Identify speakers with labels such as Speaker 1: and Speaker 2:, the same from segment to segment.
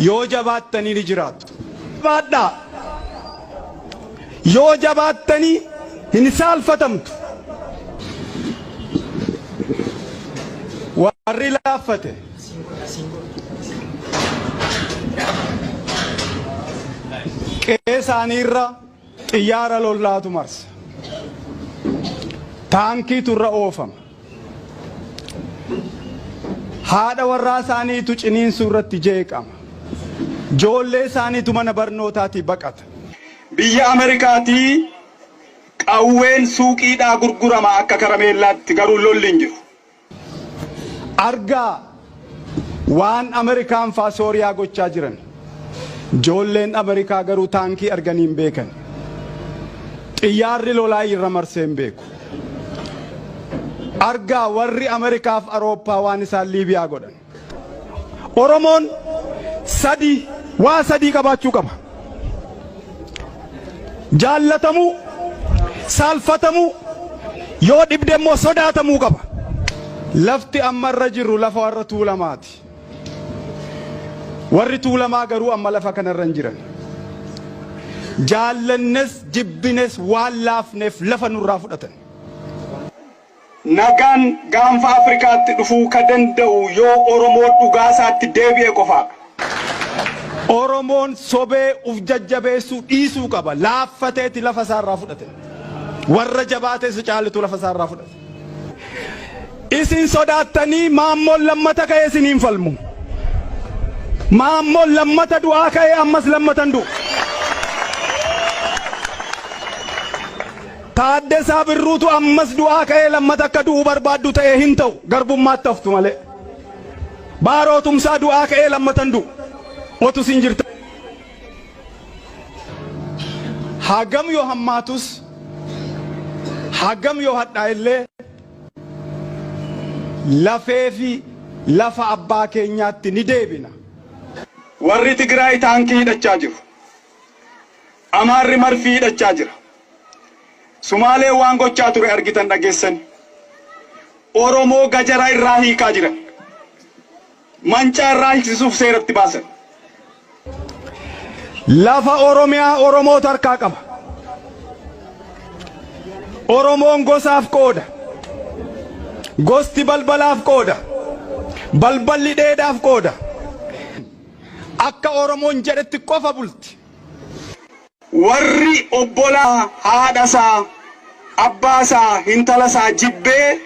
Speaker 1: Yoo jabaattanii ni jiraattu. Jabaadhaa! Yoo jabaattanii hin saalfatamtu. Warri laaffate. Qe'ee isaanii irra xiyyaara lollaatu marsa. Taankiitu irra oofama. Haadha warraa isaaniitu ciniinsuu irratti jeeqama. Joollee isaaniitu mana barnootaatii baqata.
Speaker 2: Biyya Amerikaatii qawween suuqiidhaa gurgurama akka karameellaatti garuu lolli hin jiru.
Speaker 1: Argaa waan Amerikaan faa Sooriyaa gochaa jiran. Joolleen Amerikaa garuu taankii arganii hin beekan. Xiyyaarri lolaa irra marsee hin beeku. Argaa warri Amerikaaf Arooppaa waan isaan Liibiyaa godhan. Oromoon sadii waa sadii qabaachuu qaba. Jaallatamuu, saalfatamuu, yoo dhibde immoo sodaatamuu qaba. Lafti amma irra jirru lafa warra Tuulamaati. Warri Tuulamaa garuu amma lafa kanarra hin jiran. Jaallannes jibbines waan laafneef lafa nurraa fudhatan.
Speaker 2: Nagaan gaanfa Afrikaatti dhufuu ka danda'u yoo Oromoon dhugaasaatti deebi'e qofaadha.
Speaker 1: Oromoon sobee uf jajjabeessuu dhiisuu qaba. Laaffateeti lafa isaa irraa fudhate. Warra jabaatee isa caalitu lafa isaa irraa fudhate. Isin sodaattanii Maammoon lammata ka'ee isiniin falmu. Maammoon lammata du'aa ka'ee ammas lammata hin du'u. Taaddasaa Birruutu ammas du'aa ka'ee lammata akka du'u barbaaddu ta'ee hin ta'u garbummaatti haftu malee. Baaroo Tumsaa du'aa ka'ee lammata hin du'u. Otu isin jirta. Hagam yoo hammaatus hagam yoo hadhaa'ellee lafee fi lafa abbaa keenyaatti ni deebina.
Speaker 2: Warri Tigraay taankii hidhachaa jiru. Amaarri marfii hidhachaa jira. Sumaaleen waan gochaa ture argitan dhageessani. Oromoo gajara irraa hiikaa jiran. Mancaa irraa hiiksisuuf seeratti baasan.
Speaker 1: Lafa Oromiyaa Oromootu harkaa qaba. Oromoon gosaaf qooda. Gosti balbalaaf qooda. Balballi dheedaaf qooda. Akka Oromoon jedhetti qofa bulti.
Speaker 2: Warri obbolaa haadha isaa, abbaa isaa, hintala isaa jibbee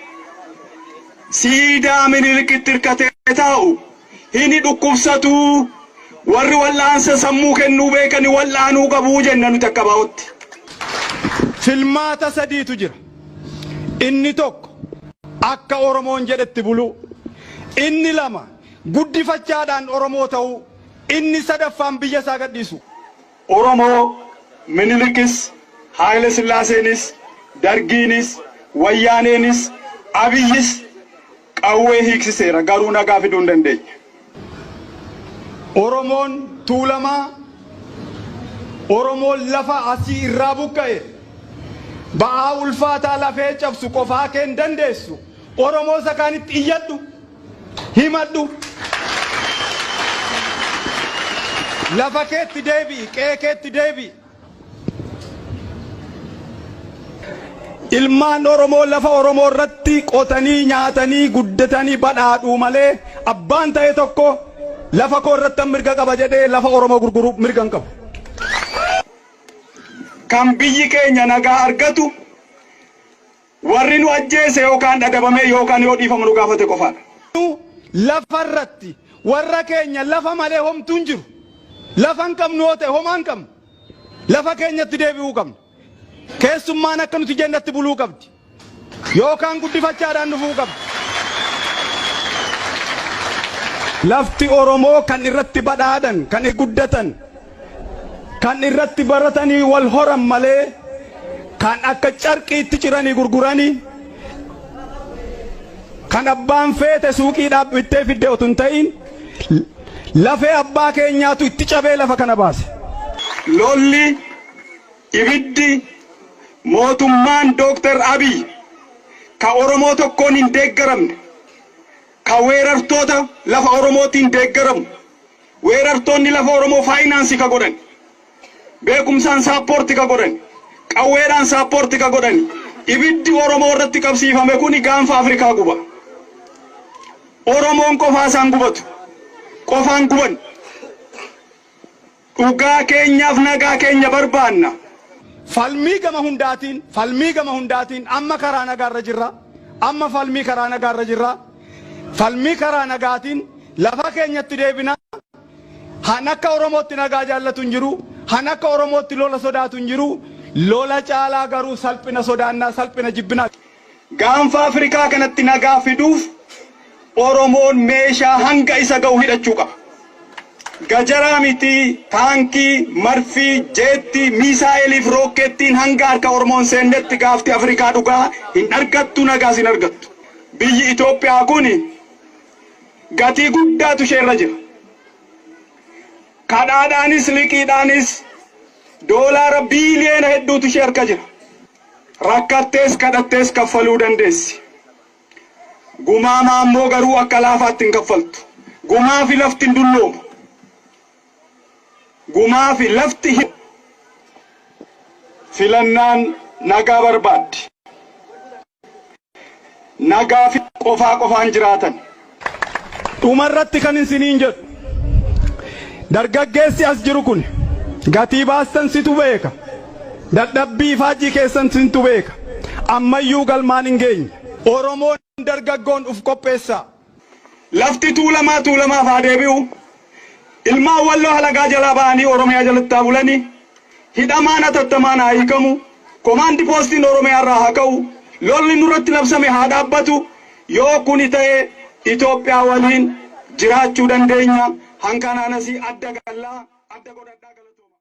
Speaker 2: siidaa Minilikitti hirkatee taa'u hini dhukkubsatuu warri wal'aansa sammuu kennuu beekani wal'aanuu qabuu jenna nuti akka ABOtti.
Speaker 1: Filmaata sadiitu jira. Inni tokko akka Oromoon jedhetti buluu. Inni lama guddifachaadhaan Oromoo ta'uu. Inni sadaffaan biyya isaa gadhiisuu.
Speaker 2: Oromoo Minilikis, Haayile Sillaaseenis, Dargiinis, Wayyaaneenis, Abiyyis qawwee hiiksiseera garuu nagaa fiduu hin dandeenye.
Speaker 1: Oromoon Tuulamaa, Oromoon lafa asii irraa buqqa'e, ba'aa ulfaataa lafee cabsu qofaa kee hin dandeessu. Oromoo isa kaanitti iyyadhu. Himadhu. Lafa keetti deebi'i, qe'ee keetti deebi'i. Ilmaan Oromoo lafa Oromoo irratti qotanii, nyaatanii, guddatanii badhaadhuu malee abbaan ta'e tokko lafa koo irrattan mirga qaba jedhee lafa Oromoo gurguruu mirga hin qabu.
Speaker 2: Kan biyyi keenya nagaa argatu Warri nu ajjeese yookaan adabamee yookaan yoo dhiifama nu gaafate qofaadha.
Speaker 1: Nu lafa irratti warra keenya lafa malee homtuu hin jiru. Lafa hin qabnu yoo ta'e homaa hin qabnu. Lafa keenyatti deebi'uu qabna. Keessummaan akka nuti jennetti buluu qabdi. Yookaan guddifachaadhaan dhufuu qabdi. Lafti Oromoo kan irratti badhaadhan, kan guddatan, kan irratti baratanii wal horan malee kan akka carqiitti ciranii gurguranii kan abbaan feete suuqiidhaa bittee fidde otu hin ta'in lafee abbaa keenyaatu itti cabee lafa kana baase.
Speaker 2: Lolli, ibiddi, mootummaan Dooktar Abiy ka Oromoo tokkoon hin deeggaramne, ka weerartoota lafa Oromootiin deeggaramu, Weerartoonni lafa Oromoo finance ka godhan, beekumsaan support ka godhan, qawweedhaan support ka godhan, ibiddi Oromoo irratti qabsiifame kuni gaanfa Afrikaa guba. Oromoon qofaa isaan gubatu, qofaan guban. Dhugaa keenyaaf nagaa keenya barbaanna.
Speaker 1: Falmii gama hundaatiin, falmii gama hundaatiin amma karaa nagaarra jirra. Amma falmii karaa nagaarra jirra. Falmii karaa nagaatiin lafa keenyatti deebina. Han akka Oromootti nagaa jaallatu hin jiru. Han akka Oromootti lola sodaatu hin jiru. Lola caalaa garuu salphina sodaannaa, salphina jibbinaa.
Speaker 2: Gaanfa Afrikaa kanatti nagaa fiduuf Oromoon meeshaa hanga isa ga'u hidhachuu qaba. Gajaraa miti, taankii, marfii, jeettii, miisaa'eliif rookkeettiin hanga harka Oromoon seennetti gaafti Afrikaa dhugaa hin argattu, nagaas hin argattu. Biyyi Itoophiyaa kun gatii guddaatu isheerra jira. Kadhaadhaanis liqiidhaanis doolaara biiliyoona hedduutu ishee harka jira. Rakkattees kadhattees kaffaluu dandeessi. Gumaa maammoo garuu akka laafaatti hin kaffaltu. Gumaa fi lafti hin dulloomu. Gumaa fi lafti filannaan nagaa barbaaddi. Nagaa fi qofaa qofaan jiraatan.
Speaker 1: Dhumarratti kan isiniin jedhu, dargaggeessi as jiru kun gatii baastan situ beeka. Dadhabbii faajjii keessan sintu beeka. Ammayyuu galmaan hin geenye. Oromoon dargaggoon uf qopheessaa.
Speaker 2: Lafti Tuulamaa Tuulamaaf haa deebi'u. Ilmaan Walloo halagaa jalaa ba'anii Oromiyaa jalatti haa bulanii. Hidhamaan hatattamaan haa hiikamu. Komaandi poostiin Oromiyaa irraa haa ka'u. Lolli nurratti labsame haa dhaabbatu. Yoo kuni ta'e Itoophiyaa waliin jiraachuu dandeenya. Hankanaan asii adda gallaa adda godhadhaa, galatooma.